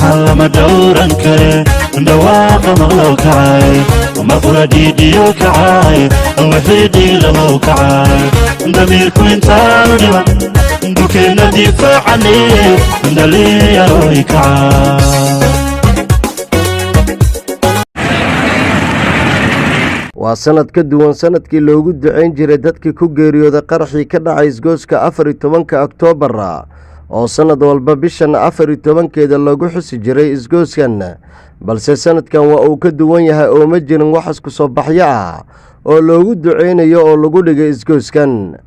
Lama dhowran kare, dhawaaqa maqlow, kacay maqura, dhiidhiyo kacay, wixii dhiiglahow kacay, damiirku intaanu dhiman dhulkeenna difaacane, dhalinyarooy kacay. Waa sanad ka duwan sanadkii loogu duceyn jiray dadkii ku geeriyooday qaraxii ka dhacay isgoyska 14-ka Oktoobar, oo sanad walba bishan 14-keeda lagu xusi jiray isgoyskan. Balse sanadkan waa uu ka duwan yahay oo ma jirin wax isku soo baxyo ah oo loogu duceynayo oo lagu dhigay isgoyskan.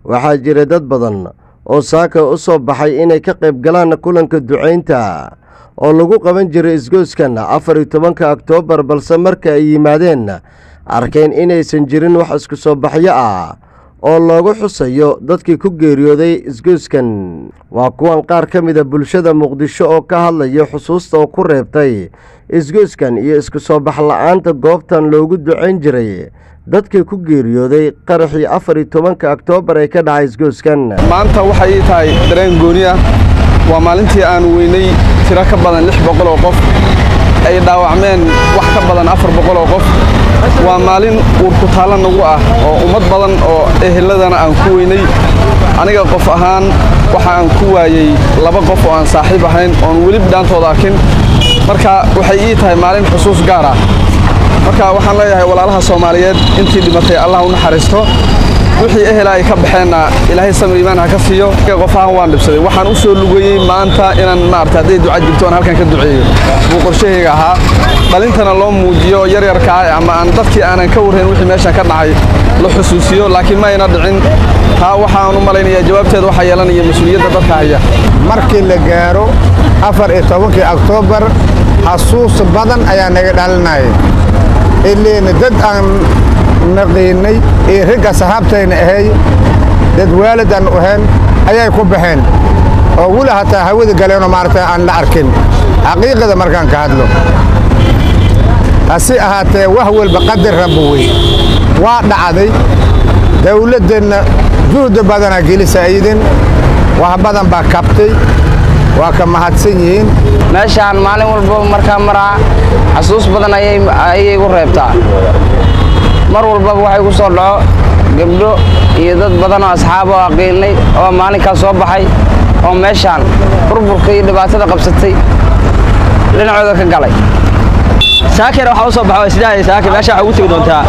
Waxaa jira dad badan oo saaka u soo baxay inay ka qayb galaan kulanka duceynta oo lagu qaban jiray isgoyskan 14-ka Oktoobar, balse marka ay yimaadeen arkeen inaysan jirin wax isku soo baxyo ah oo loogu xusayo dadkii ku geeriyooday isgoyskan. Waa kuwan qaar ka mida bulshada Muqdisho oo ka hadlaya xusuusta oo ku reebtay isgoyskan iyo isku soo bax la-aanta goobtan loogu duceyn jiray dadkii ku geeriyooday qaraxii 14-ka Oktoobar ee ka dhacay isgoyskan. Maanta waxay ii tahay dareen gooni ah. Waa maalintii aan weynay tiro ka badan 600 oo qof, ay dhaawacmeen wax ka badan 400 oo qof. Waa maalin uurku taalla nagu ah oo ummad badan oo eheladana aan ku weynay. Aniga qof ahaan waxa aan ku waayey laba qof oo aan saaxiib ahayn oon weli bidhaantooda arkin. Marka waxay ii tahay maalin xusuus gaar ah. Marka waxaan leeyahay walaalaha Soomaaliyeed, intii dhimatay Allah u naxariisto, wixii ehela ay ka baxeenna Ilaahay samir iimaan ha ka siiyo. Qof ahaan waan dhibsaday. Waxaan u soo lugayey maanta inaan maarata hadday duca jirto aan halkan ka duceeyo buu qorshahayga ahaa, dhalintana loo muujiyo yaryarkaa ama aan dadkii aanan ka warrayn wixii meeshan ka dhacay la xusuusiyo, laakiin ma ayna dhicin. Taa waxaan u malaynayaa jawaabteeda waxaa yeelanaya mas-uuliyadda dadka haya. Markii la gaaro 14-kii Oktoobar, xasuus badan ayaa naga dhalinaya, ileen dad aan naqiinay iyo ragga saxaabtayna ahay, dad waalid aan ahayn ayay ku baxeen oo weli hataa hawada galeenoo maaragtay aan la arkin, xaqiiqada markaan ka hadlo. Hase ahaatee, wax walba qadar Rabbi wey, waa dhacday. Dawladdeenna juhdi badanaa gelisa aydin, wax badan baa kabtay, waa ka mahadsan yihiin. Meeshaan maalin walba markaa maraa xasuus badan ayay igu reebtaa. Mar walbaba waxay ku soo dhaco gabdho iyo dad badan oo asxaab oo aqiinay oo maalinkaas soo baxay oo meeshaan burburka iyo dhibaatada qabsatay dhinacooda ka galay. Saakir waxaa u soo baxo sidaa saakir meesha waxaa ugu tegi doontaa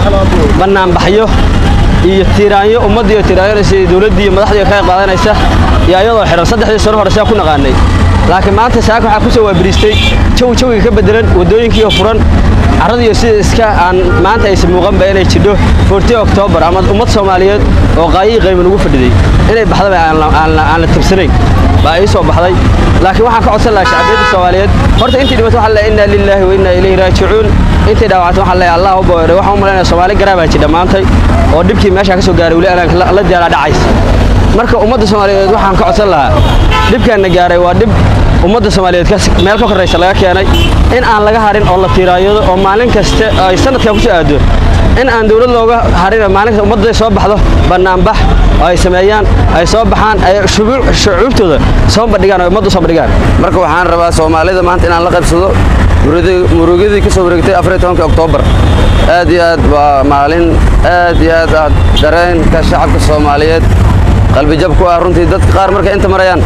bannaanbaxyo iyo tiiraanyo ummadda iyo tiiraanyo dowladdii iyo madaxdii ka qayb qaadanaysa iyo ayadoo xiran 3dii sano hore sidaa ku naqaanay. Laakiin maanta saaka waxaa ku soo waabariistay jawi jawiga ka bedelan, waddooyinkii oo furan, carradiiyo sida iska aan maanta aysan muuqanba inay jidho 14 Oktoobar ama ummad Soomaaliyeed oo qaayihii qayban ugu fadhiday inay baxdaba aan la tabsanayn baa ii soo baxday. Laakiin waxaan ka codsan lahaa shacbiyadda Soomaaliyeed, horta intii dhimatay waxaan leeyahay inna lillahi wa inna ilayhi raajicuun. Intii dhaawactay waxaan leeyahay Allah u booray. Waxaan u malaynayaa Soomaali garaabaa jidha maantay oo dhibkii meesha ka soo gaaray weli anaan la diyaara dhacaysa. Marka ummadda Soomaaliyeed waxaan ka codsan lahaa, dhibkaanna gaaray waa dhib ummadda Soomaaliyeed meel ka korraysa laga keenay, in aan laga harin oo la tiiraayado oo maalin kasta ay sanadkan ku soo aado in aan dawlad looga harin, maalin kasta ummadda soo baxdo, bannaanbax oo ay sameeyaan, ay soo baxaan, ay shucuubtooda soo bandhigaan oo ummadda soo bandhigaan. Marka waxaan rabaa Soomaalida maanta inaan la qaybsado murugadii ka soo wareegtay 14-ka Oktoobar. Aad iyo aad waa maalin aad iyo aad ah dareenka shacabka Soomaaliyeed qalbijab ku ah runtii. Dadka qaar markay inta marayaan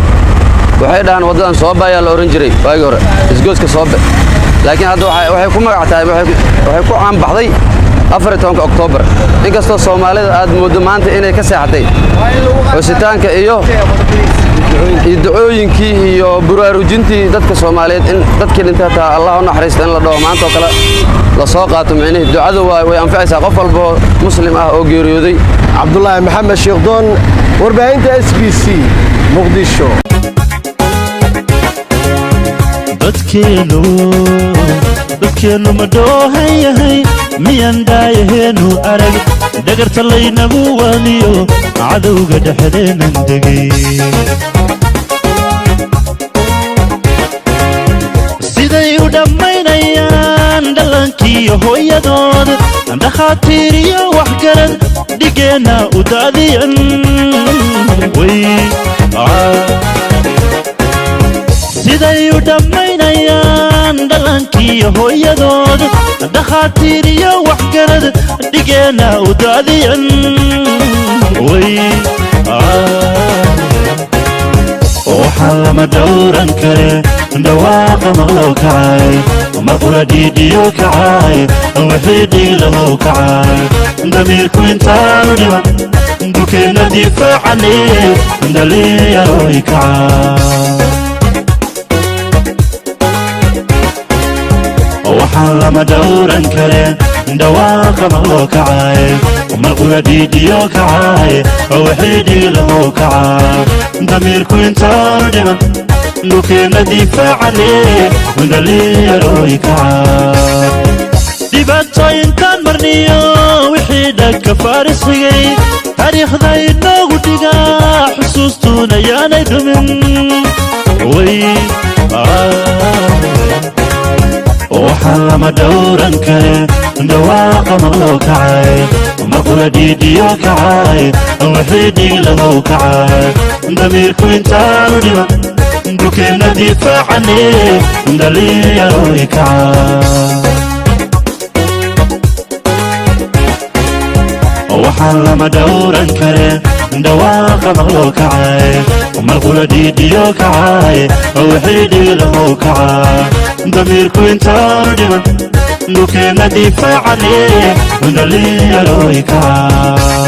waxay dhahaan waddadan Soobe ayaa la ohan jiray waagii hore, isgoyska Soobe, laakiin hadda waxay ku magac tahay, waxay ku caanbaxday 14-ka Oktoobar. Inkastoo Soomaalida aad mooddo maanta inay ka seexatay xusitaanka iyo ducooyinkii iyo buraarujintii dadka Soomaaliyeed in dadkii dhintay hataa Allah u naxariisto in la dhaho maanta oo kale la soo qaato, micnihii ducadu waa way anficaysaa qof walba oo muslim ah oo geeriyooday. Cabdulaahi Maxamed Sheekhdoon, warbaahinta SBC, Muqdisho. Dadkeennu, dadkeennu ma dhoohan yahay? Miyaan dhaayaheenu arag dhagarta laynagu waaniyo cadowga dhexdeennan degay? Siday u dhammaynayaan dhalankiiyo hooyadood, dhakhaatiir iyo waxgarad dhigeenna u daadiyan way, siday u dhammaynayaan. dhammaynayaan dhalankiiyo hooyadood, dhakhaatiir iyo waxgarad dhigeenna u daadiyan way. Waxaa lama dhowran kare dhawaaqa maqlow kacay, maqula dhiidhiyo kacay, wixii dhiilahow kacay, damiirku intaanu dhiman dulkeenna difaacane, dhalinyarooy kacay. Waxaan lama dhowran kare dhawaaqa maqloo kacay, marqura dhiidhiyo kacay, wixii dhiilahow kacay, damiirku intaanu dhiman dhulkeenna difaacane, dhalinyarooy kacay. Dhibaatooyinkaan marniyo wixii dhagka faarisigay taariikhda inoogu dhigaa, xusuustuuna yaanay dhumin way. Waxaan lama dhowran kare dhawaaqa maqloo kacay, maqula dhiidhiyo kacay, wixii dhiilahow kacay, damiirku intaanu dhiman dhulkeenna difaacane, dhalinyarooy kacay. Waxaan lama dhowran kare dhawaaqa maqloo kacay, marqura dhiidhiyo kacay, wixii dhiilahow kacay, damiirku intaanu dhiman dhulkeenna difaacane, dhalinyarooy kacay.